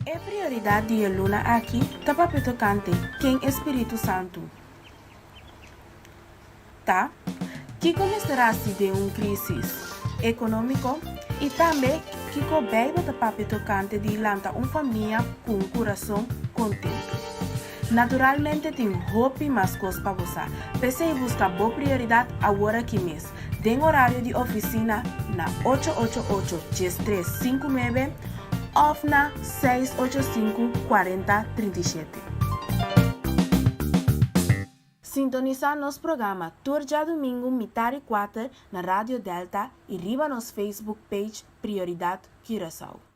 E prioridat di e luna aki ta papia tokante ken e spiritu santu ta, kiko mester hasi den un krísis ekonómiko i tambe kiko Beibel ta papia tokante di lanta un famia ku un kurason kontentu. Naturalmente tin hopi mas kos pa bo sa, p'esei buska bo prioridat aworaki mes den orario di ofisina na 888 1359 òf na 685 40 37. Sintonisá nos programa tur djadumingu mitar i kuater na Radio Delta i riba nos Facebook page Prioridad Curaçao.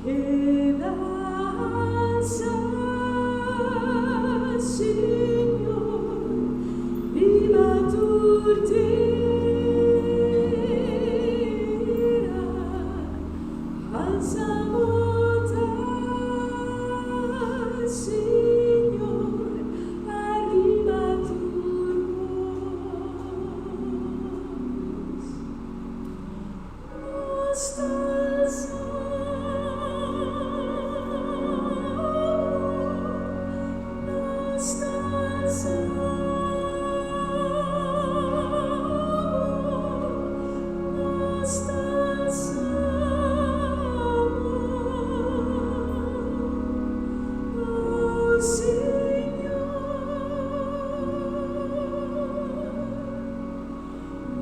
Keda alsa, Señor, riba tur tera. Alsa bo ta, Señor, ariba tur kos. Nos ta alsa Nos ta alsa Nos ta alsa O Señor.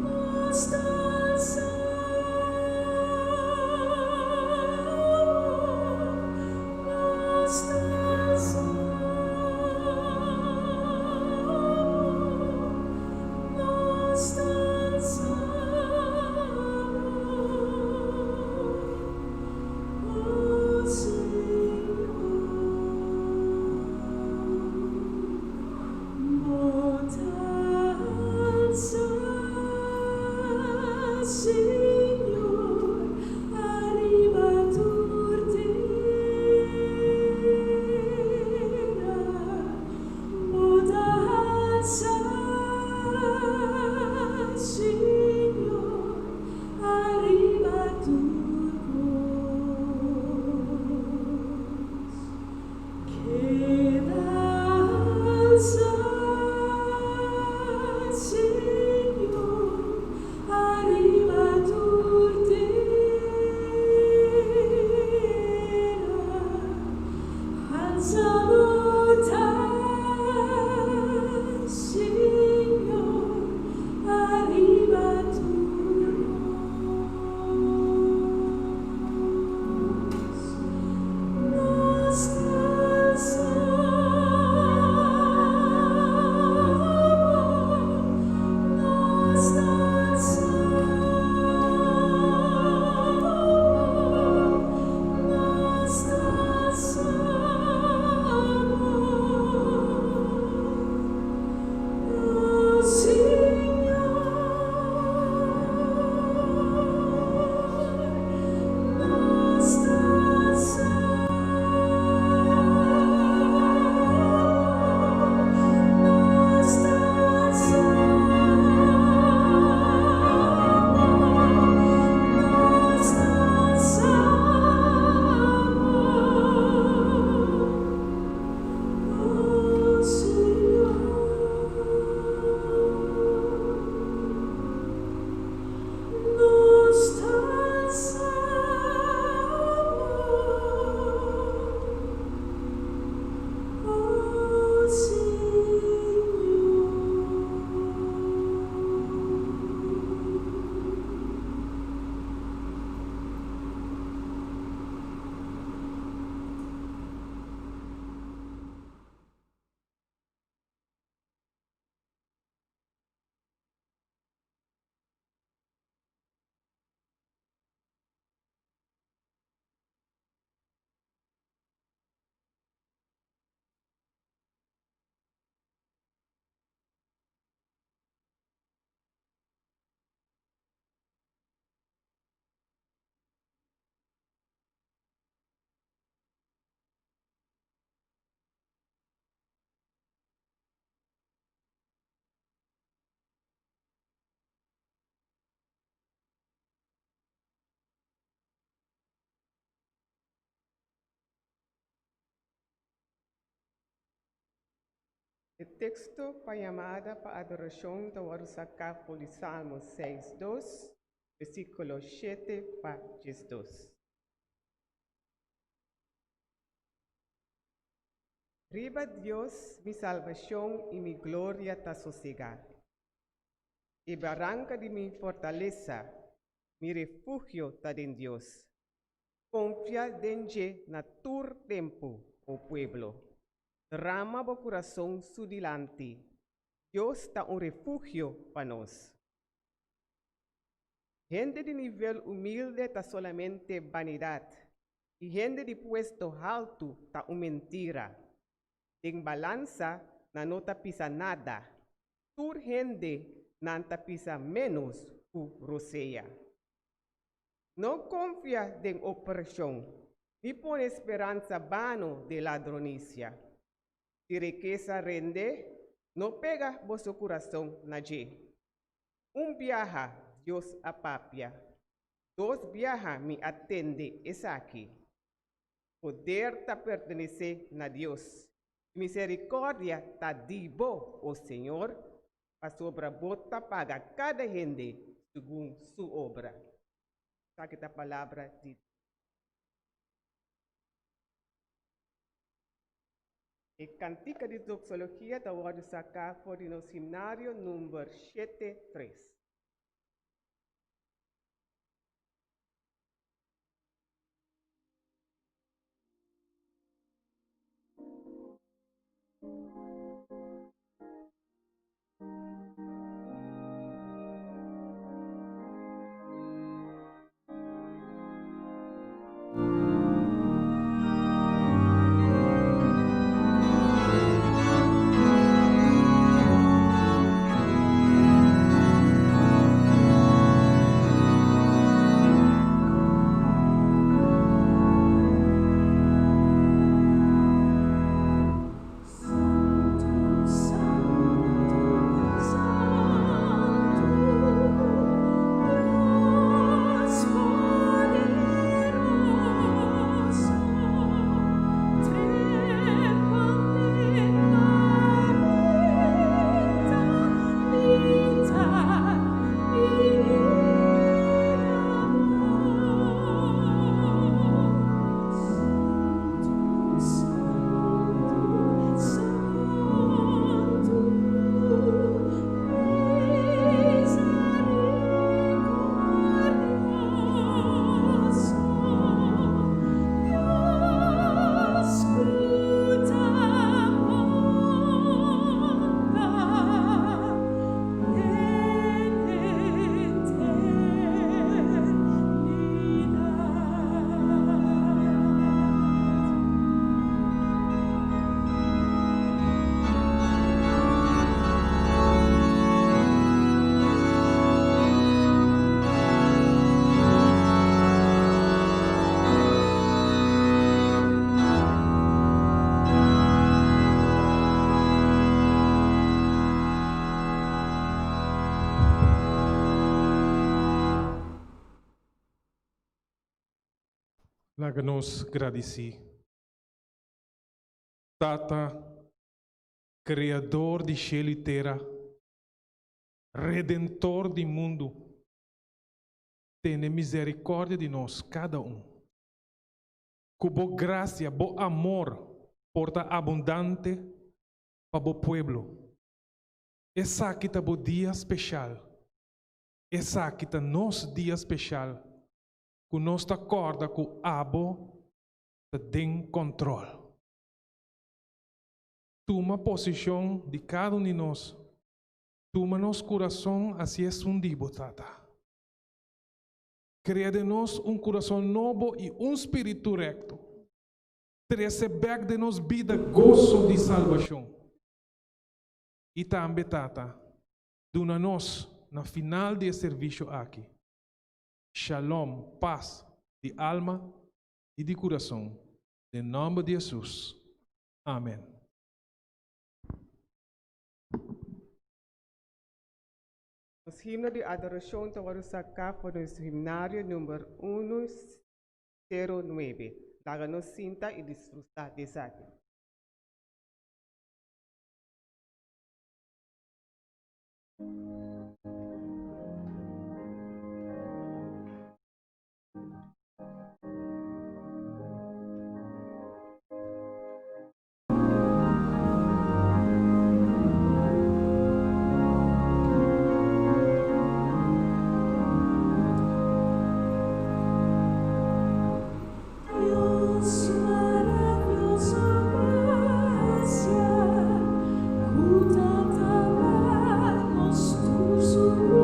Nos ta alsa Nos ta alsa Nos ta alsa O Señor. Bo ta alsa, Señor, ariba tur tera. Bo ta alsa, Señor, ariba tur kos. Keda alsa, Señor, ariba tur tera. Alsa bo ta, Señor, ariba tur kos. Nos ta alsa Nos ta alsa Nos ta alsa O Señor. Nos ta alsa Nos ta alsa Nos ta alsa O Señor. Nos ta alsa O Señor. E teksto pa yamada pa adorashon ta wòrdu saká for di Salmo seis dos, versíkulo shete pa 12. Riba Dios mi salbashon i mi gloria ta sosegá. E baranka di mi fortalesa, mi refugio ta den Dios. Konfia den dje na tur tempu, o pueblo. Drama bo kurason su dilanti. Dios ta un refugio pa nos. Hende di nivel humilde ta solamente banidat. I hende di puesto haltu ta un mentira. Den balansa nan no ta pisa nada. Tur hende nan ta pisa ménos ku rosea. No konfia den opreshon, ni pone speransa bano den ladronisia. Si rikesa rende, no pega boso kurason na dje. Un biaha Dios a papia, dos biaha mi a tende esaki. Poder ta pertenesé na Dios, i miserikòrdia ta di bo, o Señor, pasobra bo ta paga kada hende segun su obra. Esaki ta palabra di Dios. E kantika di doxologia ta wòrdu saká for di nos himnario number 73. Santu, santu, santu, Dios poderoso, trepante bareta, mitar Santu, santu, santu, misericordioso, Dios cu ta bondat den eternidad. Laga nos gradisí. Tata, Kreador di shelu i tera, Redentor di mundu, tene miserikòrdia di nos kada un. Ku bo grasia, bo amor por ta abundante pa bo pueblo. Esaki ta bo dia speshal. Esaki ta nos dia speshal ku nos ta kòrda ku abo ta den kòntròl. Tuma posishon di kada un di nos. Tuma nos kurason hasi esun di bo, Tata. Krea den nos un kurason nobo i un spiritu rekto. Trese bèk den nos bida goso di salbashon. I tambe, Tata, duna nos na final di e servisio aki, shalom, pas, di alma i di kurason, den nòmber di Hesus. Amen. Nos himno di adorashon ta wòrdu saká for di nos himnario number unu sero nuebe. Laga nos sinta i disfrutá di esaki. Dios maravioso gracia, cu tanta pa nos tur su.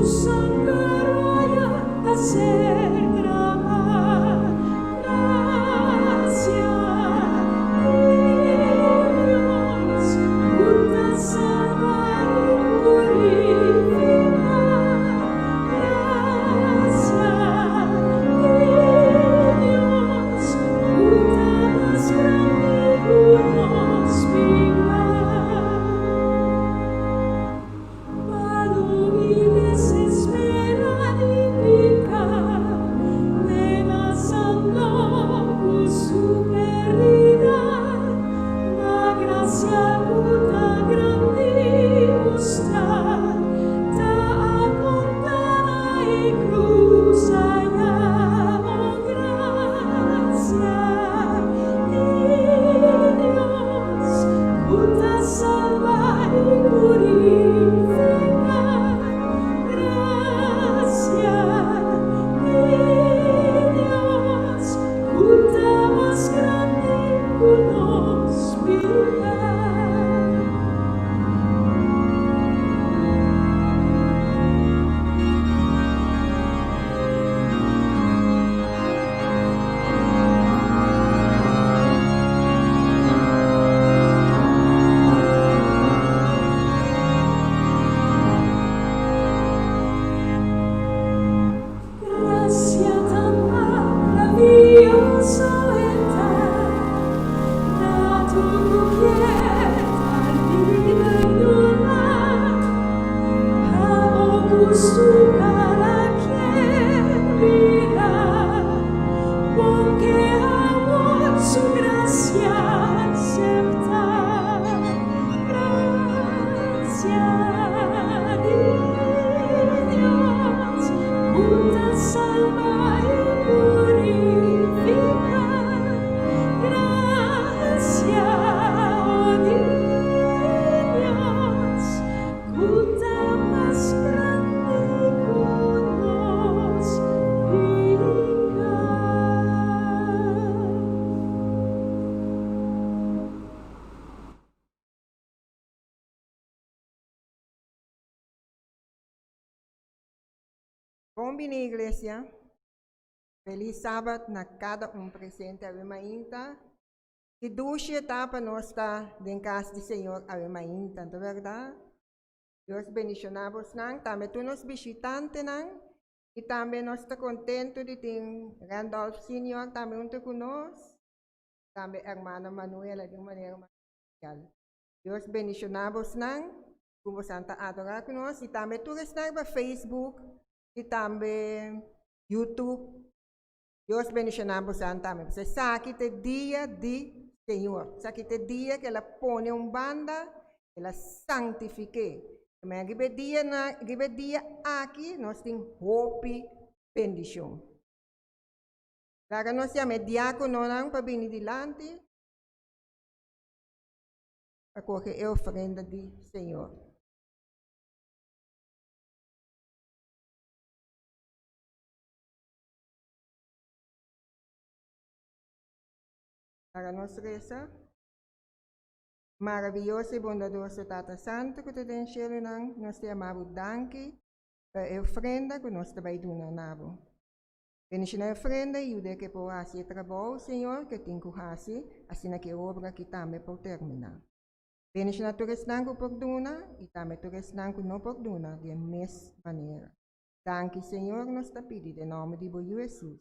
sanger aya a ser dramá. Gracia di Dios, ku ta salba i purifiká. Gracia di Dios, ku ta mas grandi ku nos piká. Malu i desesperá di piká, menasando ku su pèrdida, ma grasia ku ta grandi mustrá, ta apuntá na e krus aya. O grasia di Dios, ku ta salba i purifiká. Grasia di Dios, ku ta mas grandi ku nos piká. Grasia tan maravioso e ta, na tur ku kier ta liber duna, pa bo ku su kara kier mira, bon ke awor su grasia aseptá. Grasia di Dios, ku ta salba i purifiká. Grasia di Dios, ku ta mas grandi ku nos piká. Bon bini iglesia. Felis sabat na kada un presente awe mainta. Ki dushi e ta pa nos ta den kas di Señor awe mainta, no ta bèrdat? Dios bendishoná bosnan, tambe tur nos bishitantenan, i tambe nos ta kontentu di tin Randolph Senior tambe huntu ku nos, tambe hermana Manuela di un manera mas spesial. Dios bendishoná bosnan ku bosan ta adorá ku nos i tambe tur esnan riba Facebook i tambe YouTube. Dios bendishoná bosan tambe. Pasobra esaki ta e dia di Señor. Esaki ta e dia ku el a pone un banda, el a santifik'é. Riba e dia na riba e dia aki nos tin hopi bendishon. Laga nos yama e diákononan pa bini dilanti pa kohe e ofrenda di Señor. Laga nos resa. Maraviyoso i bondadoso Tata Santu ku ta den shelunan, nos ta yama bo danki pa e ofrenda ku nos ta bai duna na bo. Bendishoná e ofrenda i yuda e ke por hasi e trabou, Señor, ke tin ku hasi, asina ku e obra aki tambe por terminá. Bendishoná tur esnan ku por duna i tambe tur esnan ku no por duna di e mes manera. Danki, Señor, nos ta pidi den nòmber di bo Yu Hesus.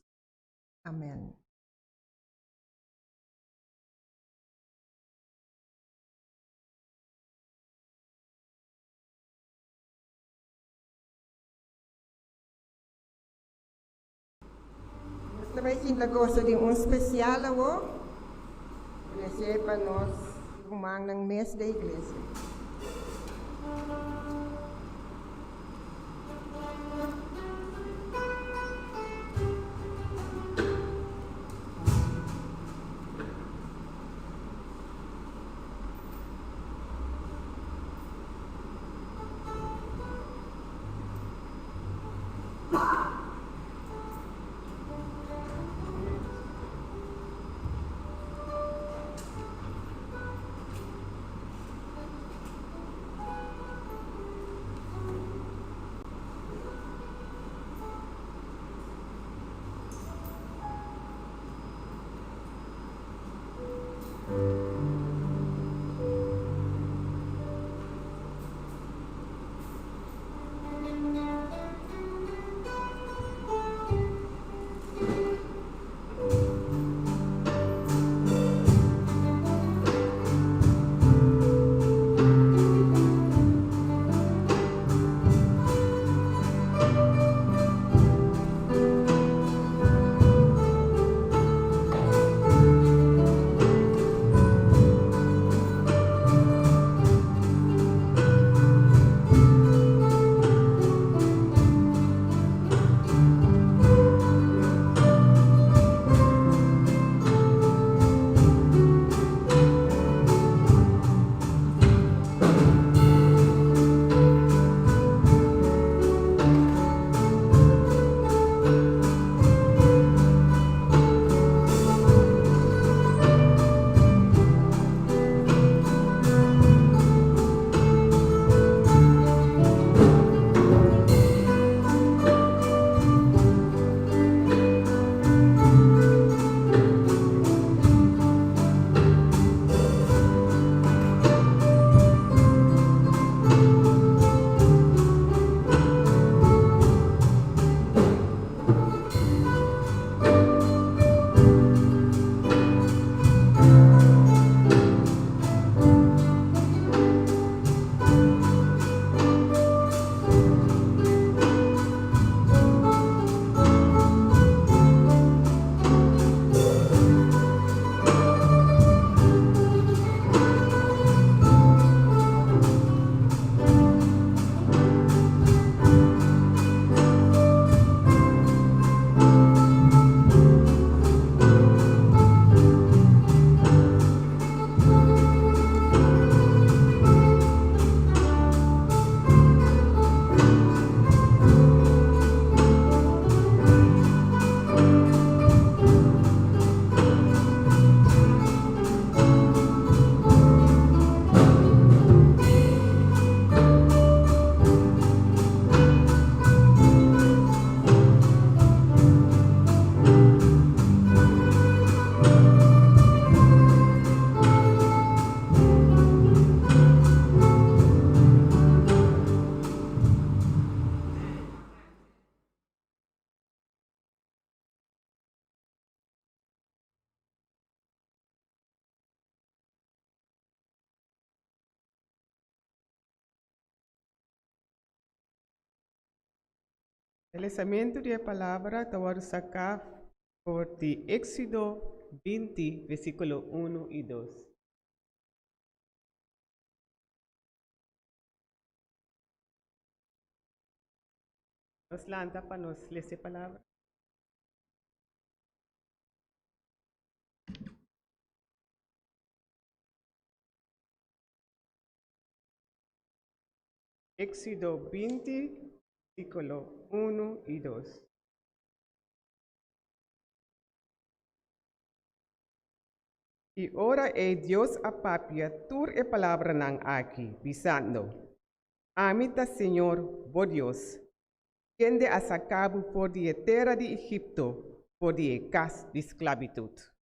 Amèn. Nos ta bai sinta goso di un spesial awor, ofresé pa nos rumannan mes den iglesia. E lesamentu di e palabra ta wòrdu saká for di Éksodo 20, versíkulo 1 i 2. Nos lanta pa nos lesa e palabra. Éxodo 20, versíkulo 1 i 2. I ora ei Dios a papia tur e palabranan aki, bisando, Ami ta Señor bo Dios, kende a saka bo for di e tera di Egipto, for di e kas di sklabitut.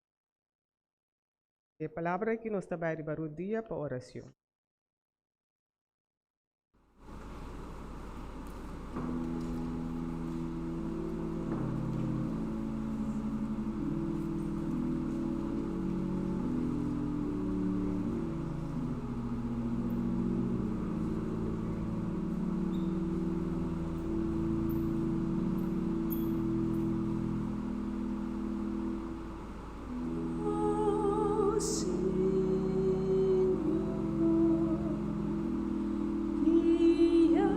E palabra aki nos ta bai riba rudia pa orashon. O Señor, guia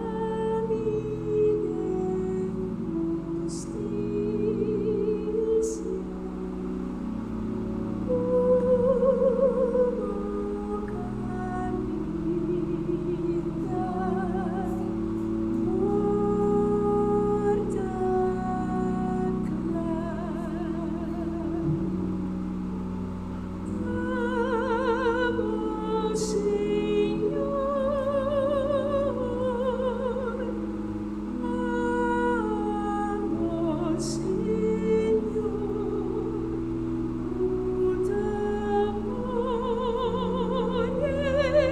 mi den hustisia, ku bo kaminda por ta kla. Abo, Señor, abo, Señor, ku ta pone mi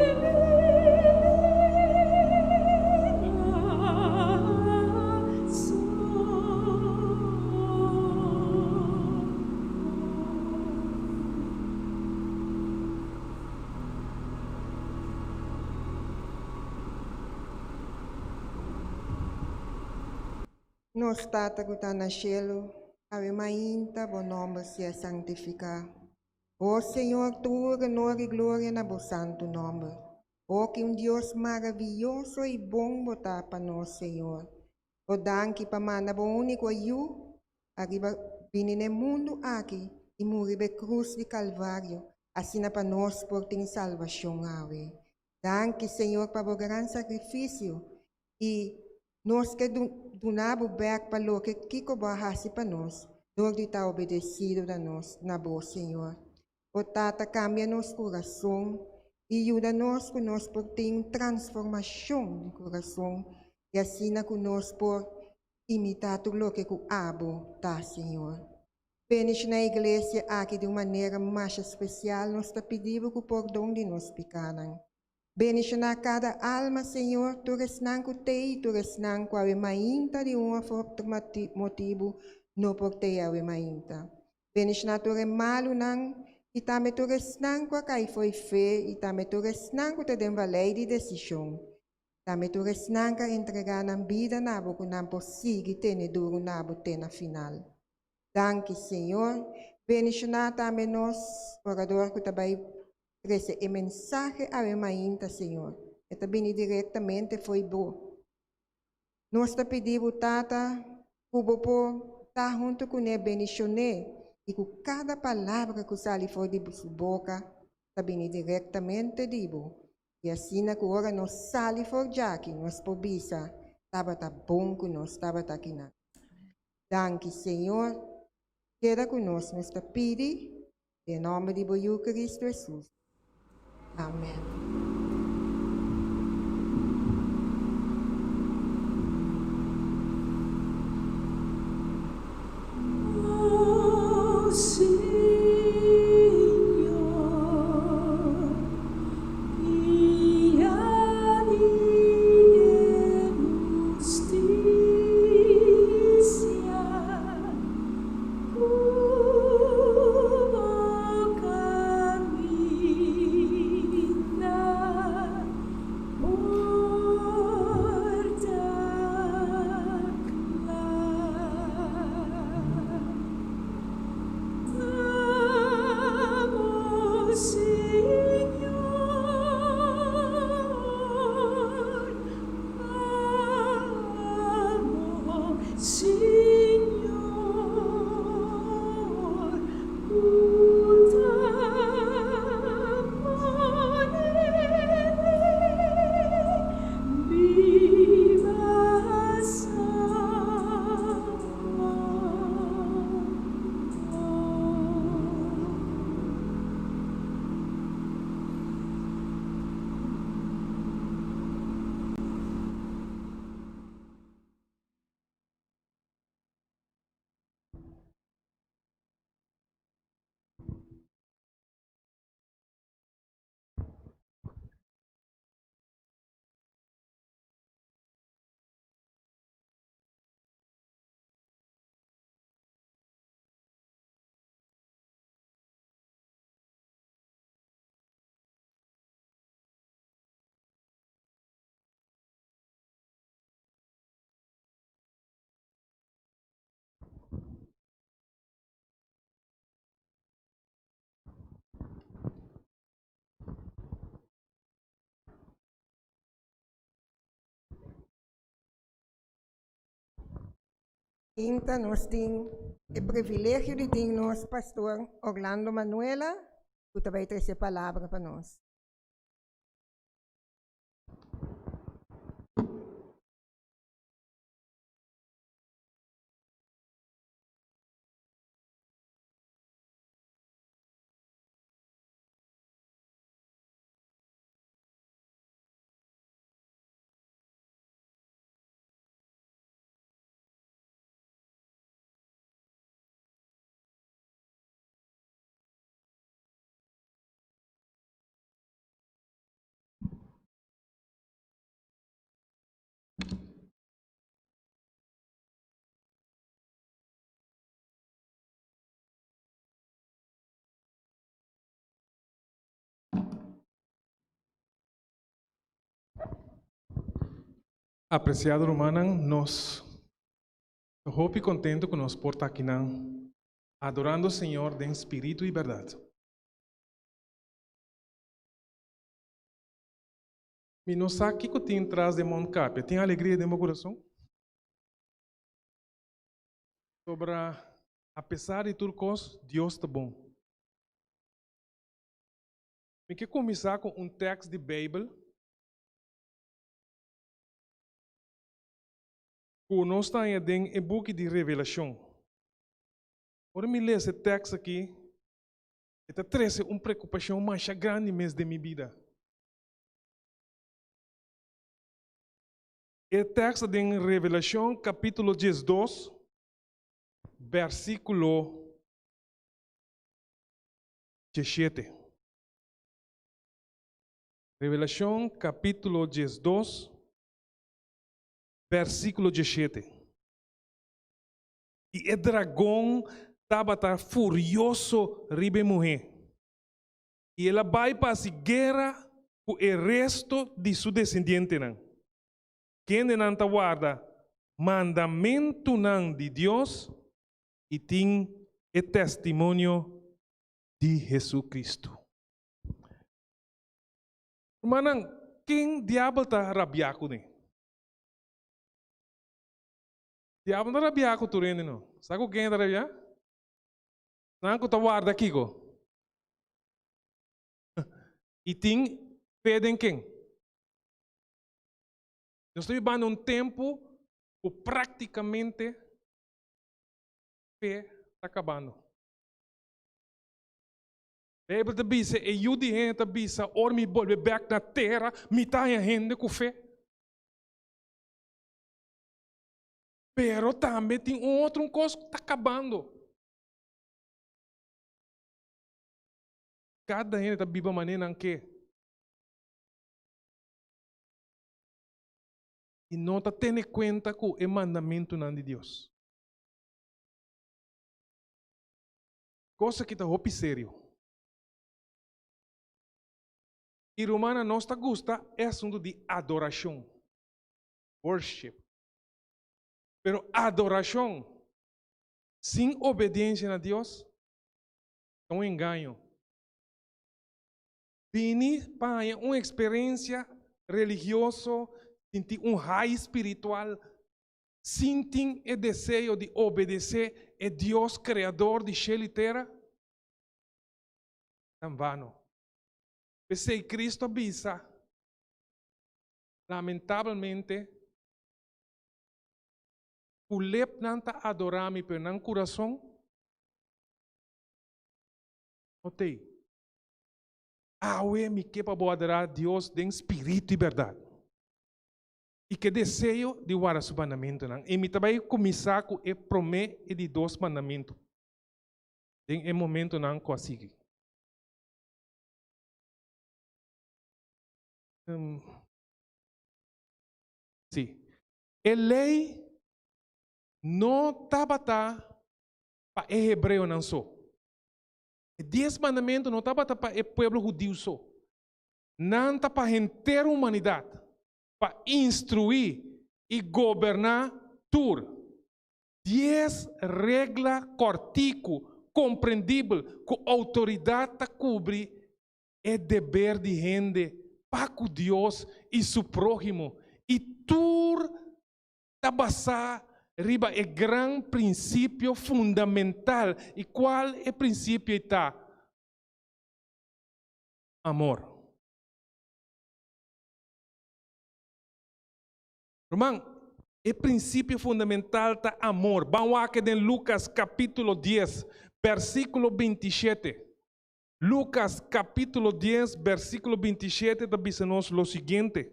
bida so. Nos Tata ku ta na shelu, awe mainta bo nòmber sea santifiká. O Señor, tur honor i gloria na bo santu nòmber. O ki un Dios maravioso i bon bo ta pa nos, Señor. O danki pa manda bo úniko Yu ariba bini na e mundu aki i muri riba e krus di Kalvario, asina pa nos por tin salbashon awe. Danki, Señor, pa bo gran sakrifisio i nos ke duna bo bèk pa loke kiko bo a hasi pa nos dor di ta obedesido na nos na bo, Señor. O Tata, kambia nos kurason i yuda nos ku nos por tin un transformashon di kurason i asina ku nos por imitá tur loke ku abo ta, Señor. Bendishoná e iglesia aki di un manera masha spesial, nos ta pidi bo ku pordon di nos pikanan. Bendishoná kada alma, Señor, tur esnan ku t'ei i tur esnan ku awe mainta di un òf otro motibu no por t'ei awe mainta. Bendishoná tur e malunan i tambe tur esnan ku a kai fo'i fe i tambe tur esnan ku ta den valei di desishon. Tambe tur esnan ku a entregá nan bida na bo ku nan por sigui tene duru na bo te na final. Danki, Señor. Bendishoná tambe nos orador ku ta bai trese e mensahe awe mainta, Señor. E ta bini direktamente fo'i bo. Nos ta pidi bo, Tata, ku bo por ta huntu kuné, bendishon'é, i ku kada palabra ku sali for di su boka ta bini direktamente di bo. I asina ku ora nos sali for djaki, nos por bisa, Tabata bon ku nos tabata akinan. Danki, Señor. Keda ku nos, nos ta pidi, den nòmber di bo Yu Kristu Hesus. Amen. O Señor, guia mi den hustisia. Ku bo kaminda. Inta nos tin e privilegio di tin nos pastor Orlando Manuela ku ta bai trese palabra pa nos. Apresiado rumannan, nos ta hopi kontentu ku nos por ta akinan adorando Señor den spiritu i bèrdat. Mi no sa kiko tin tras den mondkapia. Tin alegria den bo kurason? Sobra apesar di tur kos, Dios ta bon. Mi ke kuminsá ku un tèks di Beibel ku nos ta haña den e buki di Revelashon. Ora mi lesa e tèks akí, e ta trese un preokupashon masha grandi mes den mi bida. E tèks ta den Revelashon kapítulo 12, bèrsikulo 17. Revelashon kapítulo 12, bèrsikulo 17. I e dragon tabata furioso riba e muhé, i el a bai pa hasi guera ku e resto di su desendientenan, kendenan ta warda mandamentunan di Dios i tin e testimonio di Hesukristu. Rumannan, ken diabel ta rabiá kuné? Diabel no ta rabiá ku tur hende no. Sa ku ken e ta rabiá? Nan ku ta warda kiko? I tin fe den ken? Nos ta bibando un tempu ku práktikamente fe ta kabando. Beibel ta bisa, e Yu di hende ta bisa, ora mi bolbe bèk na tera, mi ta haña hende ku fe. Pero tambe tin un otro un kos ku ta kabando. Kada hende ta biba manera nan ke. I no ta tene kuenta ku e mandamentunan di Dios. Kos aki ta hopi serio. I rumannan nos ta gusta e asuntu di adorashon, worship. Pero adorashon sin obediensia na Dios ta un engaño. Bini pa haña un eksperensia religioso, sinti un high spiritual, sin tin e deseo di obedesé e Dios Kreador di shel i tera, ta en vano. P'esei Kristu a bisa, Lamentabelmente, ku lepnan ta adorá mi, pero nan kurason no t'ei. Awe mi ke pa bo adorá Dios den spiritu i bèrdat. I ku e deseo di warda su mandamentunan. I mi ta bai kuminsá ku e promé i di dos mandamentu den e momentunan ku a sigui. Sí. E lei no tabata pa e hebreonan so. E dies mandamentu no tabata pa e pueblo hudiu so. Nan ta pa henter humanidat. Pa instruí i goberná tur. Dies regla kòrtiku, komprendibel, ku outoridat ta kubri e deber di hende pa ku Dios i su próhimo, i tur ta basá. riba e gran prinsipio fundamental. I kual e prinsipio ei ta? Amor. Ruman, e prinsipio fundamental ta amor. Ban wak den Lukas kapítulo 10, versíkulo 27. Lukas kapítulo 10, versíkulo 27 ta bisa nos lo siguiente.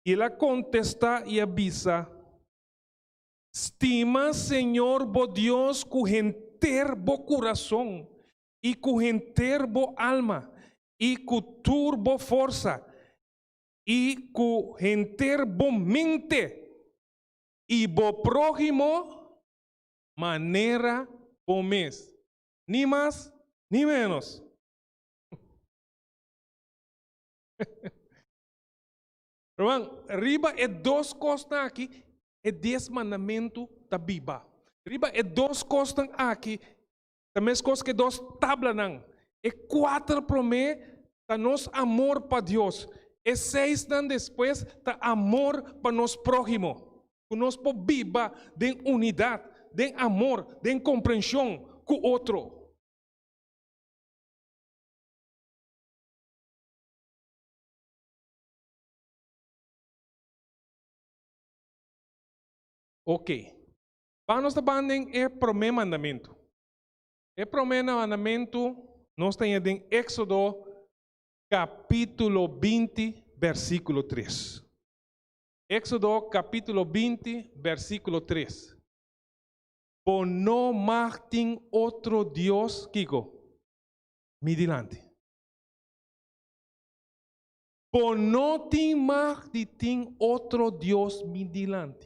I el a kontestá i a bisa, Stima Señor bo Dios ku henter bo kurason i ku henter bo alma i ku tur bo forsa i ku henter bo mente, i bo próhimo manera bo mes, ni mas ni ménos. Ruman, riba e dos kosnan aki e Dies Mandamentu ta biba. Riba e dos kosnan aki ta meskos ku e dos tablanan. E kuater promé ta nos amor pa Dios. E seisnan despues ta amor pa nos próhimo. Ku nos por biba den unidat, den amor, den komprenshon ku otro. Ok. Ban nos ta ban den e promé mandamentu. E promé mandamentu nos ta haña den Éksodo kapítulo 20, versíkulo 3. Éksodo kapítulo 20, versíkulo 3. Bo no mag tin otro dios, kiko? Mi dilanti. Bo no tin mag di tin otro dios mi dilanti.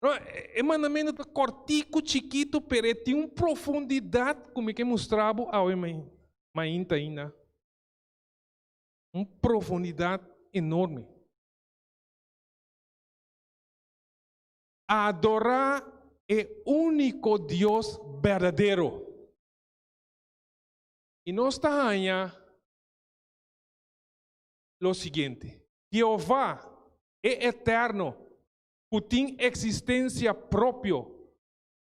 No, e mandamentu ta kòrtiku, chikitu, pero e tin un profundidat ku mi ke mustra bo awe mainta ainda. Un profundidat enorme. Adorá e úniko Dios berdadero. I nos ta haña lo siguiente, Jehová, e Eterno, ku tin eksistensia propio,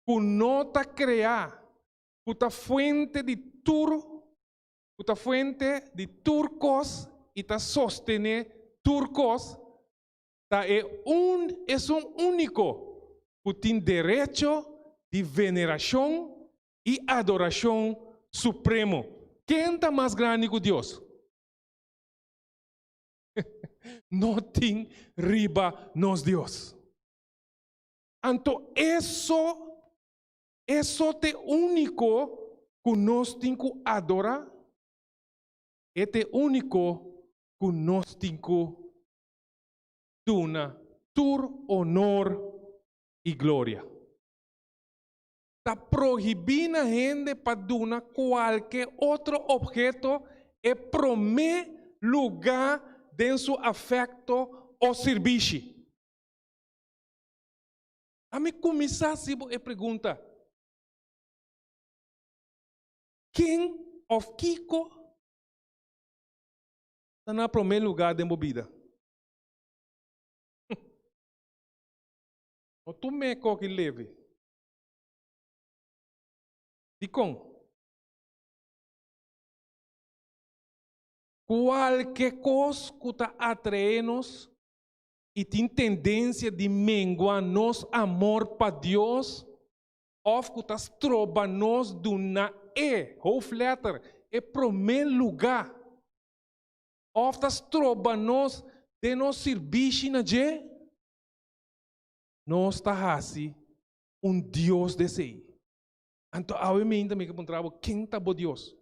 ku no ta kreá, ku ta fuente di tur, ku ta fuente di tur kos i ta sostené tur kos, ta e un esun úniko ku tin derecho di venerashon i adorashon supremo. Ken ta mas grandi ku Dios? No tin riba nos Dios. Anto eso, eso ta e úniko ku nos tin ku adorá. E ta e úniko ku nos tin ku duna tur honor i gloria. Ta prohibí na hende pa duna kualke otro opheto e promé lugá den su afekto o sirbishi. Ami kuminsá hasi bo e pregunta, Ken òf kiko ta na promé lugá den bo bida? No tum'é koki leve. Dikon? Kualke kos ku ta atraé nos i tin tendensia di mengua nos amor pa Dios òf ku ta stroba nos duna e, hoofdletter, e promé lugá òf ta stroba nos den nos sirbishi na dje, nos ta hasi un Dios di esei. Anto awe mainta mi ke puntra bo, ken ta bo Dios?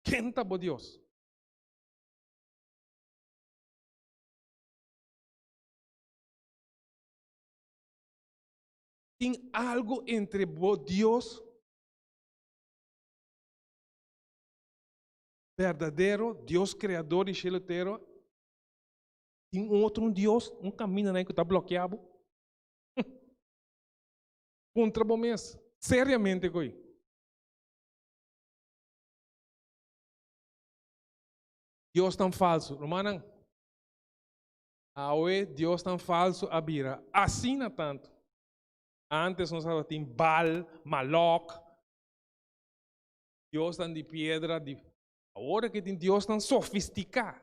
Ken ta bo Dios? Tin algu entre bo Dios berdadero, Dios creador di shelu tera, Tin un otro un Dios, un caminda nan cu ta bloquea bo? Puntra bo mes, seriamente coi. Diosnan falsu. Rumannan, awe diosnan falsu a bira asina tantu. Antes nos tabatin Baal, Malok, diosnan di piedra, di awor aki tin diosnan sofistiká.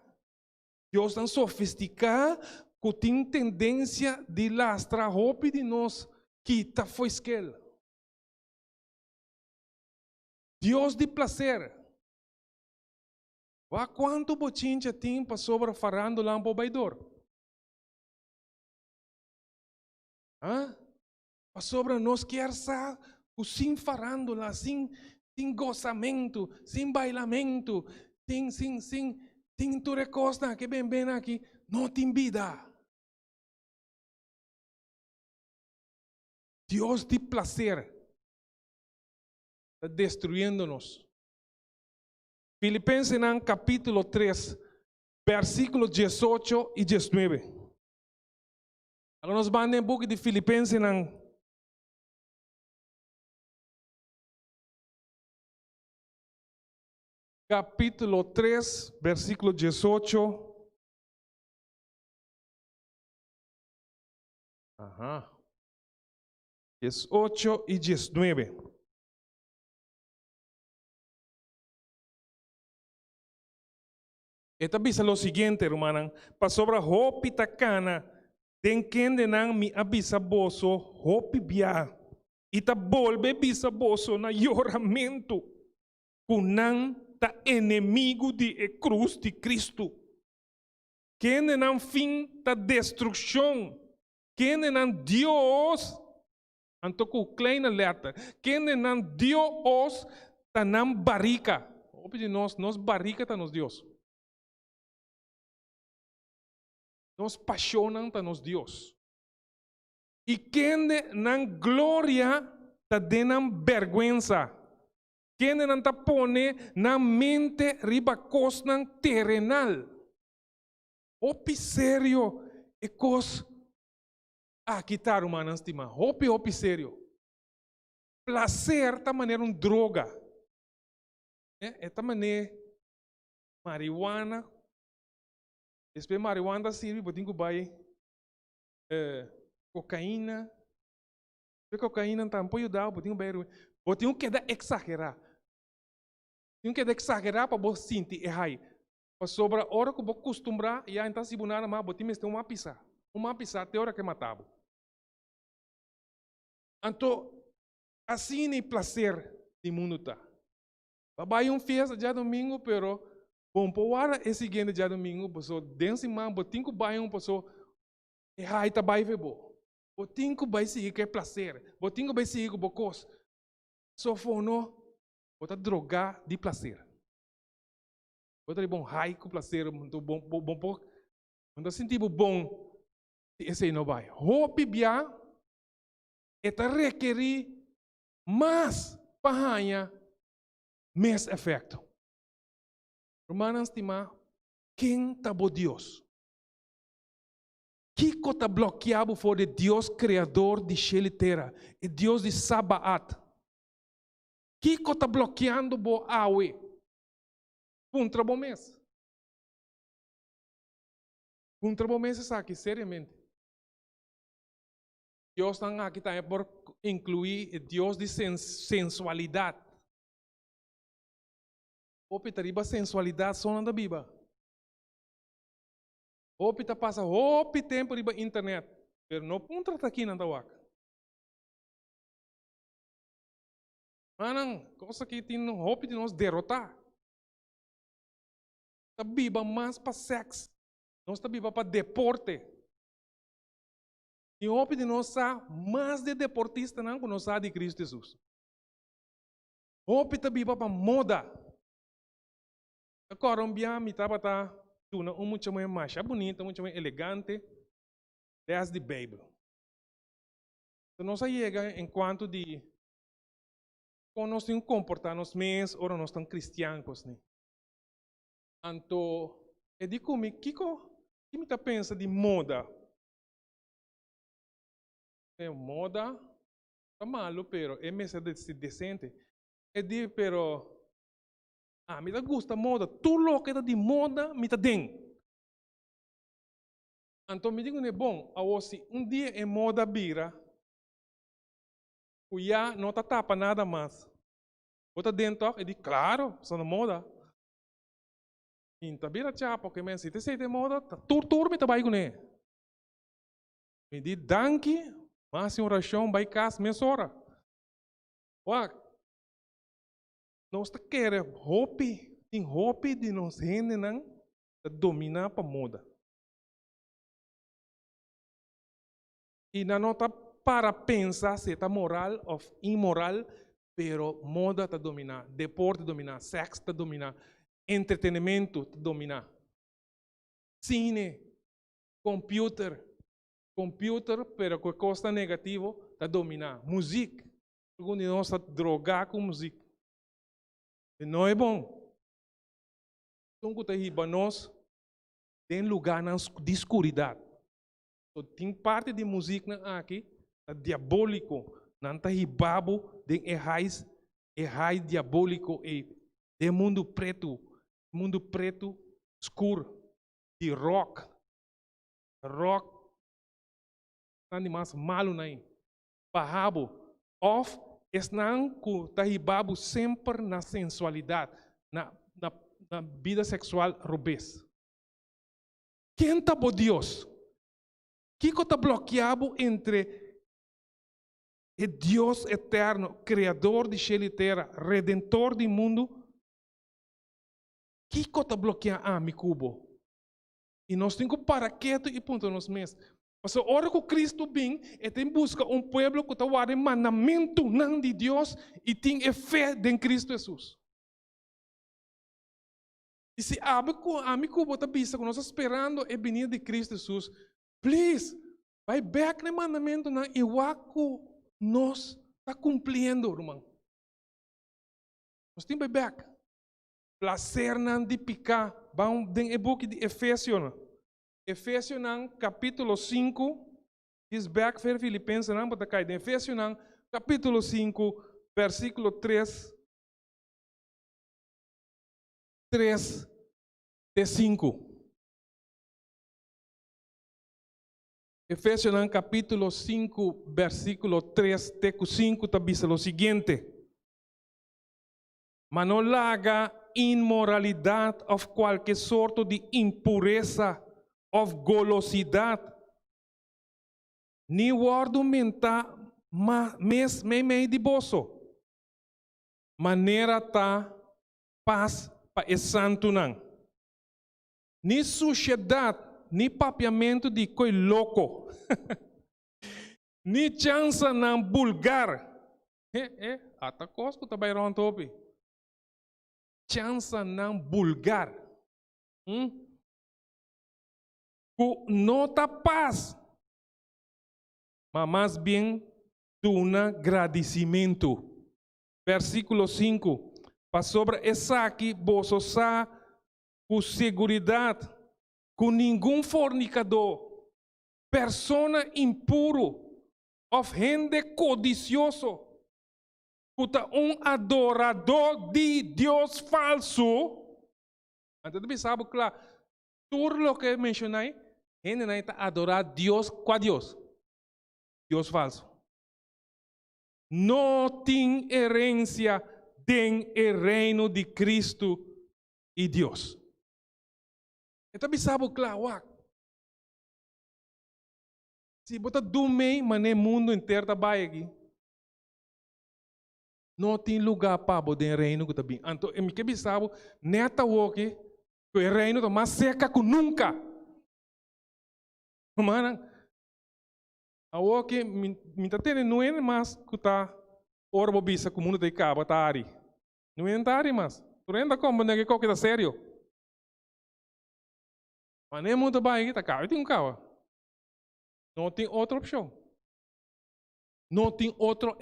Diosnan sofistiká ku tin tendensia di lastra hopi di nos kita fo'i skel. Dios di plaser. Wak kuantu bochincha tin pasobra farandulan por bai dor. Ha? Pasobra nos kier sa ku sin farandula, sin sin gosamentu, sin bailamentu, sin sin sin sin tur e kosnan ke ben ben aki, no tin bida. Dios di plaser ta destruyendo nos. Filipensenan kapítulo 3, versíkulo 18 i 19. Laga nos ban den buki di Filipensenan. Kapítulo 3, versíkulo 18. Aha. 18 i 19. E ta bisa lo siguiente, rumannan, pasobra hopi ta kana den kendenan mi a bisa boso hopi biaha, i ta bolbe bisa boso na yoramentu, ku nan ta enemigu di e krus di Kristu. Kendenan fin ta destrukshon, kendenan Dios Anto ku kleine letter, kende nan Dios ta nan barika. Hopi di nos, nos barika ta nos Dios. Nos pashonnan ta nos Dios. I kende nan gloria ta den nan bèrgwensa. Kende nan ta pone nan mente riba kosnan terenal. Hopi serio e kos Aki ta, rumannan stimá, hopi hopi serio. Placer ta manera un droga. E ta manera marihuana. Despues marihuana ta sirbi, bo tin ku bai kokaina. Despues kokaina tampoco yuda bo, bo tin ku bai heroina. Bo tin ku keda eksagerá. Tin ku keda eksagerá pa bo sinti e hai. Pasobra ora ku bo kustumbrá, ya e no ta hasi bo nada mas, bo tin mester un mas pisá, un mas pisá te ora ku e mata bo. Anto, asina e plaser di mundu ta. Bo a bai un fiesta djadumingu, pero bo no por warda e siguiente djadumingu, pasobra den siman bo tin ku bai un pasobra e hai ta bai fe bo. Bo tin ku bai sigui ku e plaser, bo tin ku bai sigui ku bo kos. Sofono, bo ta drogá di plaser. Bo ta riba un high ku plaser, bo bo bo por bo ta sinti bo bon si esei no bai. Hopi bia e ta rekerí mas pa haña mes efekto. Rumannan stimá, ken ta bo Dios? Kiko ta blòkiá bo for di Dios Kreador di shel i tera, e Dios di Sabaat? Kiko ta blòkiando bo awe? Puntra bo mes. Puntra bo mes esaki seriamente. Diosnan aki tambe por inclui e dios di sensualidad. Hopi ta riba sensualidad so nan ta biba. Hopi ta pasa hopi tempo riba internet, pero no puntra ta kinan ta wak. Manan, kos aki tin hopi di nos derotá. Ta biba mas pa sèks. Nos ta biba pa deporte. Tin hopi di nos sa mas di e deportistanan ku nos sa di Kristu Hesus. Hopi ta biba pa moda. Ta kòrda un bia mi tabata duna un mucha muhé masha bunita, un mucha muhé elegante, lès di Beibel. Nos a yega en kuantu di kon nos tin ku komportá nos mes ora nos ta un kristian kosni. Anto e di ku mi, Kiko ki mi ta pensa di moda? E moda ta malu pero e mester di desente. E di, Pero. Ami ta gusta moda, tur loke ta di moda mi ta den. Anto mi di kuné, bon, awor si un dia e moda bira ku ya no ta tapa nada mas, bo ta den tòg? E di, klaro, pasobra na moda. Mi ta bira chapo ke men, si ta esei ta e moda, ta tur tur mi ta bai kuné. Mi di, danki, mi a hasi un orashon, bai kas mesora. Wak, nos ta kere hopi, tin hopi di nos hendenan ta dominá pa moda. I nan no ta para pensa si e ta moral òf inmoral, pero moda ta dominá, deporte ta dominá, sèks ta dominá, entretenementu ta dominá, sine, computer, computer pero ku e kosnan negativo ta dominá, muzik, algun di nos ta drogá ku muzik, e no e bon. Esun ku ta hiba nos den lugánan di skuridat. So tin parti di muziknan aki ta diabóliko, nan ta hiba bo den e hais, e hais diabóliko ei, den mundu pretu, mundu pretu skur di rock, rock esnan di mas malunan ei, baha bo, òf esnan ku ta hiba bo semper na sensualidat, na na na bida seksual robes. Ken ta bo Dios? Kiko ta blòkiá bo entre e Dios eterno, Kreador di shelu i tera, Redentor di mundu? Kiko ta blòkiá ami ku bo? I nos tin ku para ketu i puntra nos mes. Pasobra ora ku Kristu bin, e ta buska un pueblo ku ta warda e mandamentunan di Dios i tin e fe den Kristu Hesus. I si abo ku ami ku bo ta bisa ku nos ta sperando e binida di Kristu Hesus, please, bai bèk na e mandamentunan i wak ku nos ta kumpliendo, ruman. Nos tin bai bèk. Plasernan di piká. Ban den e buki di Efesionan. Efesionan kapítulo sinku, djis bèk fer Filipensenan, bo ta kai den Efesionan kapítulo sinku, versíkulo tres. 3 te 5. Efesionan capítulo 5 versículo 3 te ku 5 ta bisa lo siguiente. Ma no laga inmoralidad of kualke sorto di impuresa of golosidad ni wòrdu mentá ma mes meimei di boso, manera ta pas pa e santunan. Ni sushedat, ni papiamentu di koi loko, ni chansanan bulgar. He, he, ata kos ku ta bai rònt hopi. Chansanan bulgar. Hm? Ku no ta pas, ma mas bien duna gradisimentu. Versíkulo sinku, Pasobra esaki boso sa ku seguridat, ku ningun fornikadó, persona impuru òf hende kodisioso ku ta un adoradó di dios falsu, anto ta bisa bo kla, tur loke menshoná ei, hendenan ei ta adorá dios, kua dios? Dios falsu. No tin herencia den e reino di Cristo y Dios. E ta bisa bo cla, wak. Si bo ta dumey mane mundo enter ta bay aki, no tin lugar pa bo den reino cu ta bin. Anto mi ke bisa bo, net awoki cu e reino ta mas cerca cu nunca. Rumannan, Awor ke mi ta tene nuene mas ku ta ora bo bisa ku mundu ta kaba ta ari. Nuene ta ari mas. Tur hende ta komprende ke koke ta serio. Manera mundu ta bai ta kaba i tin ku kaba. No tin otro opshon. No tin otro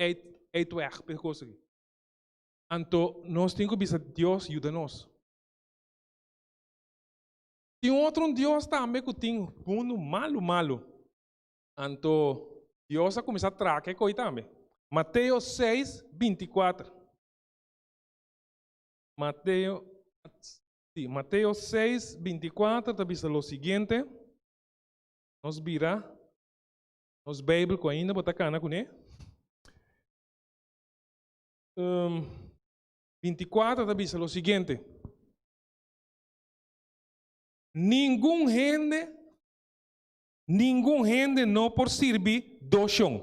uitweg pa e kos aki. Anto nos tin ku bisa Dios yuda nos. Tin otro un Dios tambe ku tin mundu malu malu. Anto Dios a kuminsá traka e koi tambe. Mateo seis, binti kuater. Mateo. Sí, Mateo 6, 24 ta bisa lo siguiente. Nos bira nos Bijbel ku ainda bo ta kana kuné. Um, 24 ta bisa lo siguiente. Ningun hende, ningun hende no por sirbi dos shon.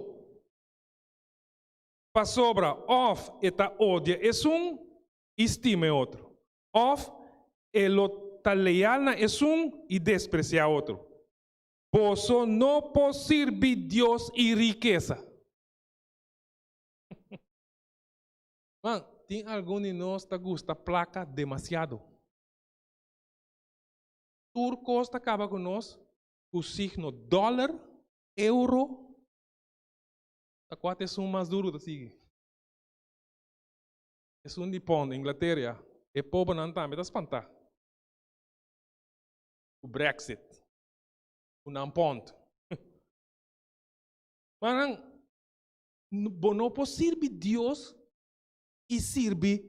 Pasobra òf e ta odia esun i stima e otro, òf e lo ta leal na esun i despresiá otro. Boso no por sirbi Dios i rikesa. Man, tin algun di nos ta gusta plaka demasiado. Tur kos ta kaba ku nos ku signo dòler, euro, ta kua ta esun mas duru ta sigui? Esun di pond, Inglateria, e pobernan tambe ta spantá ku Brexit, ku nan pond. Manan, bo no por sirbi Dios i sirbi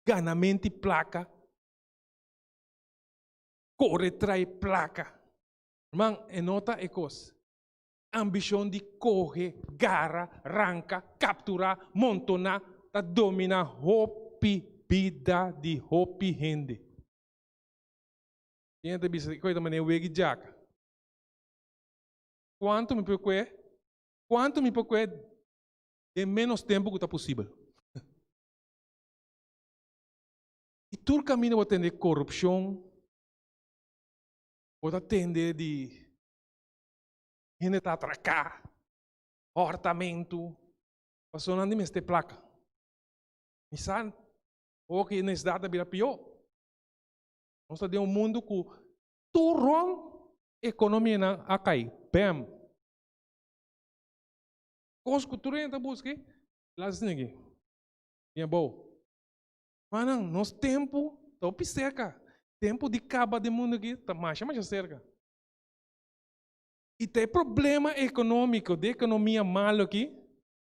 ganamenti plaka, kore trae plaka. Herman, e no ta e kos. Ambishon di kohe, gara, ranka, kapturá, montoná ta dominá hopi bida di hopi hende. Tin hende ta bisa, Koe ta manera wegi djaka. Kuantu mi por kue? Kuantu mi por kue den ménos tempu ku ta posibel? I tur kaminda bo tende korupshon, bo ta tende di hende ta atraká, hòrtamentu, pasobra nan di mester plaka. Mi sa hopi e nesesidat ta bira pió. Nos ta den un mundu ku tur rònt ekonomianan a kai, bèm. Kos ku tur hende ta buska, laat esei aki, bien abou. Manan, nos tempu ta hopi serka. Tempu di kaba den mundu aki ta masha masha serka. I ta e problema ekonómiko di ekonomia malu aki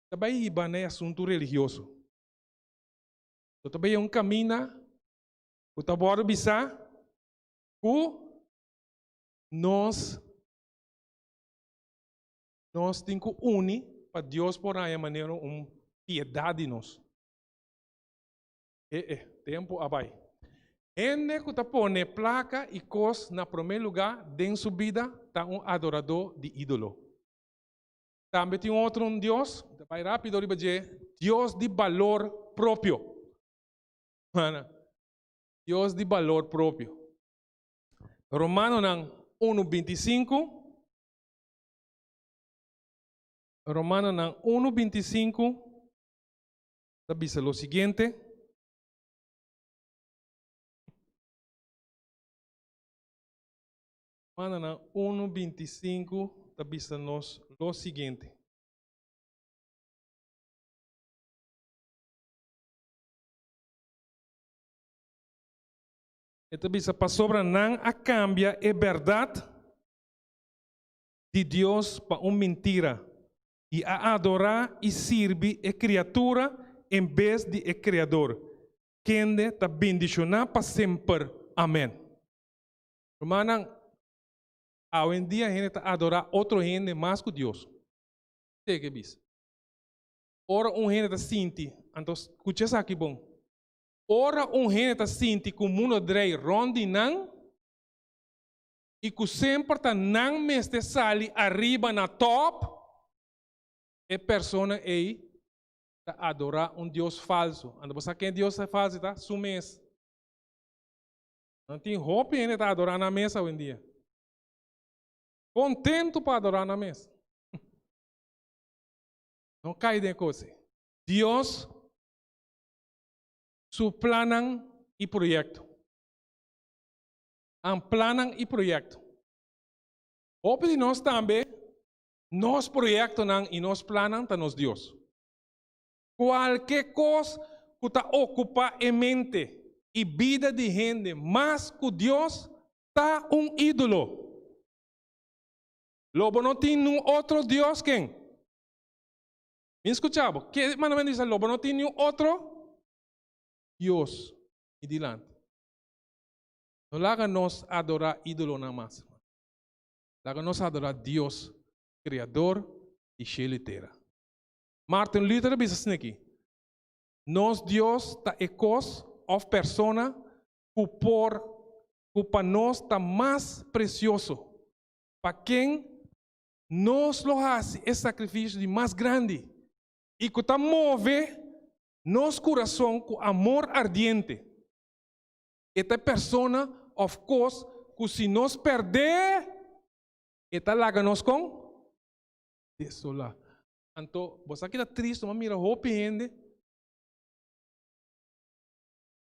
ta bai hiba na e asuntu religioso. So ta bai un kaminda ku ta wòrdu bisá ku nos nos tin ku uni pa Dios por haña manera un piedat di nos. E e, tempu a bai. Hende ku ta pone plaka i kos na promé lugá den su bida ta un adoradó di ídolo. Tambe tin un otro un dios, ta bai rápido riba dje, dios di balor propio. Mana, dios di balor propio. Romanonan unu 25. Romanonan unu 25 ta bisa lo siguiente. Romanonan unu 25 ta bisa nos lo siguiente. E ta bisa, pasobra nan a kambia e bèrdat di Dios pa un mintira i a adorá i sirbi e kriatura en bes di e Kreador, kende ta bendishoná pa semper. Amèn. Rumannan, awendia hende ta adorá otro hende mas ku Dios. Te ke bisa. Ora un hende ta sinti, anto skucha esaki bon, ora un hende ta sinti ku mundu ta drei rònt di nan i ku semper ta nan mester sali ariba na tòp, e persona ei ta adorá un dios falsu. Anto bo sa ken e dios falsu ta? Su mes. Nan tin hopi hende ta adorá nan mes awendia. Kontentu pa adorá nan mes. No kai den e kos ei. Dios su plannan i proyekto. An plannan i proyekto. Hopi di nos tambe, nos proyektonan i nos plannan ta nos Dios. Kualke kos ku ta okupá e mente i bida di hende mas ku Dios ta un ídolo. Lo bo no tin niun otro Dios ken? Mi skucha bo. Ke mandamentu bisa lo bo no tin niun otro Dios mi dilanti? No laga nos adorá ídolonan mas. Laga nos adorá Dios, Kreador di shelu i tera. Martin Luther a bisa asina aki, Nos Dios ta e kos òf persona ku por ku pa nos ta mas presioso, pa ken nos lo hasi e sakrifisio di mas grandi i ku ta move nos kurason ku amor ardiente. E ta e persona òf kos ku si nos pèrdè, e ta laga nos kon? Desolá. Anto, bo sa ki ta tristu? Mi a mira hopi hende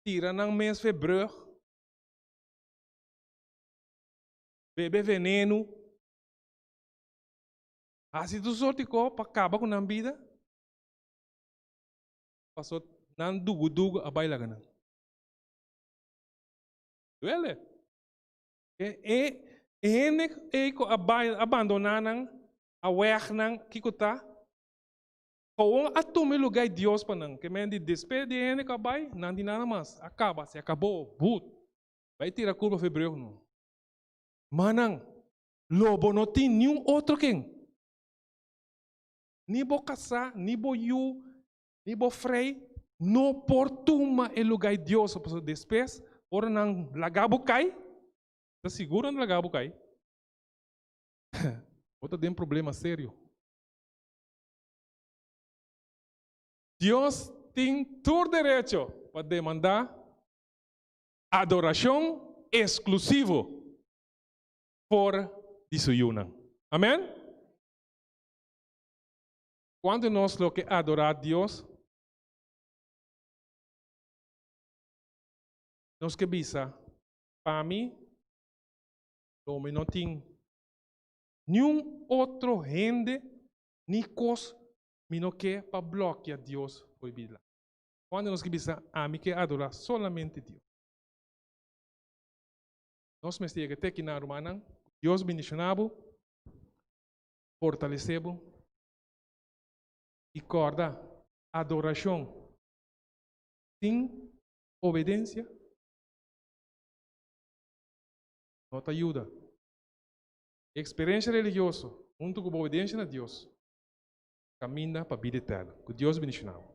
tira nan mes fe brug, bebe venenu, hasi tur sorti kos pa kaba ku nan bida, pasobra nan dugu dugu a bai laga nan. Duele. E e hende ei ku a bai a bandoná nan, a wèg nan, kiko ta? Kowon a tuma e lugá di Dios pa nan. Ke men di despues di e hende ku a bai, nan di nada mas. A kaba, se akabó, but. Bai tira kulpa pa e breu no. Manan, lo bo no tin niun otro ken. Ni bo kasá, ni bo yu, Ni bo frei no por tuma e lugá di Dios, pasobra despues ora nan laga bo kai, ta sigur nan ta laga bo kai, bo ta den problema serio. Dios tin tur derecho pa demandá adorashon eksklusivo for di su yunan. Amen? Kuantu nos lo ke adorá Dios? Nos ke bisa, Pa mi, lo mi no tin niun otro hende ni kos mi no ke pa blòkia Dios for di bida. Kuantu nos ke bisa, Ami ke adorá solamente Dios? Nos mester yega te akinan, rumannan. Dios bendishoná bo, fortalesé bo. I kòrda, adorashon sin obedensia no ta yuda. Eksperensia religioso huntu ku bo obedensia na Dios kaminda pa bida eterno. Ku Dios bendishoná bo.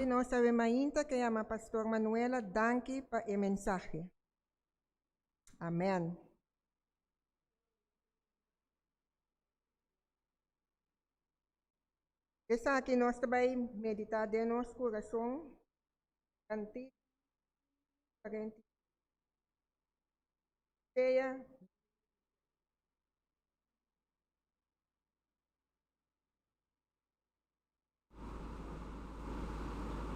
nos awe mainta ku yama Pastor Manuela danki pa e mensahe. Amen. Esaki nos ta bai meditá den nos kurason, Kantika 46.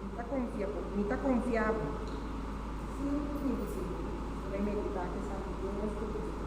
Mi ta konfia bo, mi ta konfia bo. 5, 25. Nos ta bai meditá ku esaki den nos kurason.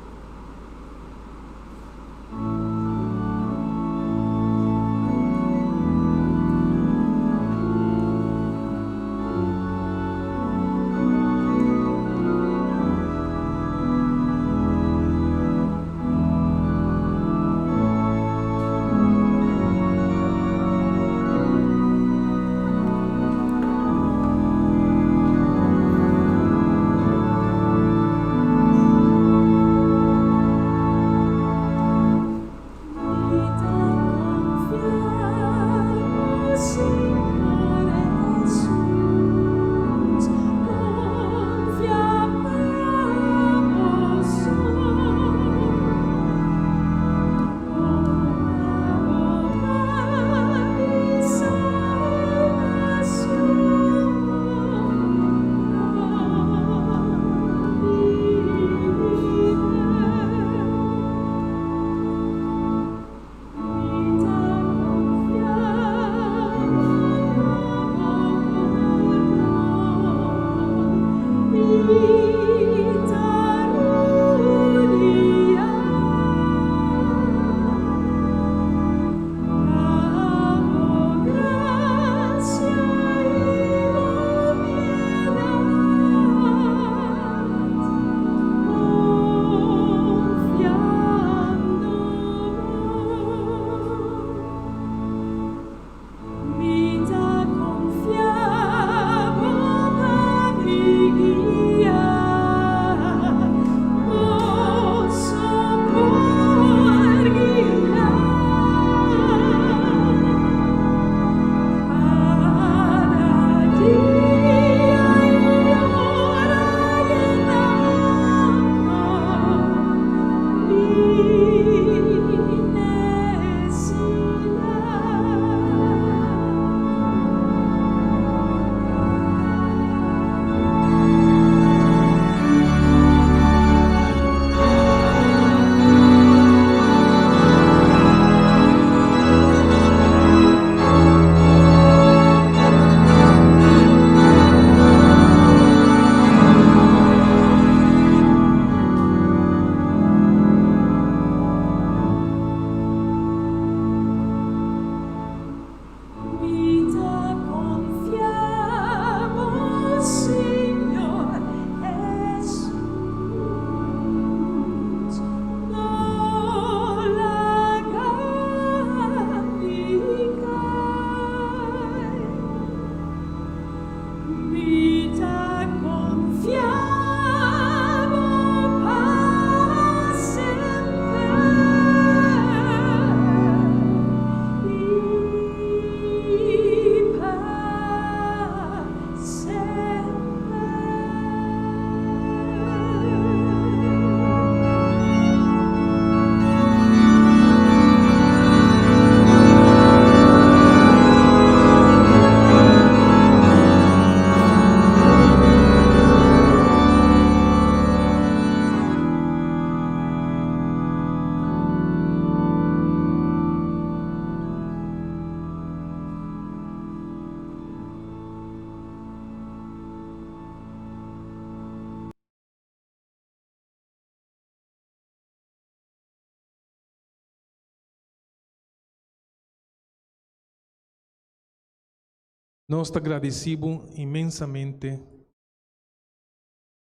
Nos ta gradisí bo inmensamente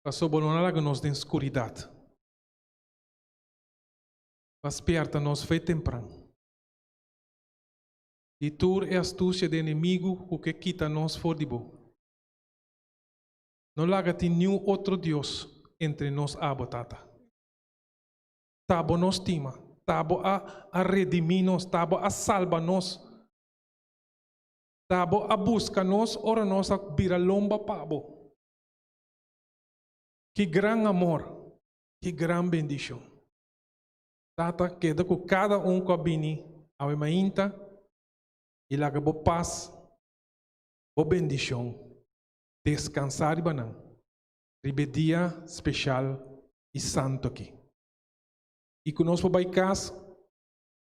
pasobra bo no a laga nos den skuridat. Bo a spièrta nos fe tempran. Di tur e astusia di enemigu ku ke kita nos for di bo. No laga tin niun otro dios entre nos abo, Tata. Ta bo nos stima, ta bo a a redimí nos, ta bo a salba nos. Ta bo a buska nos ora nos a bira lomba pa bo. Ki gran amor, ki gran bendishon. Tata, keda ku kada un ku a bini awe mainta i laga bo pas, bo bendishon deskansá riba nan riba e dia speshal i santu aki. I ku nos por bai kas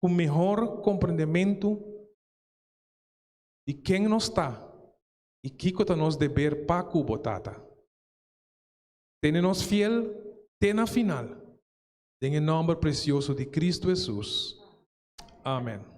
ku mehor komprendementu di ken nos ta i kiko ta nos deber pa ku bo, Tata. Tene nos fiel te na final, den e nòmber presioso di Kristu Hesus. Amèn.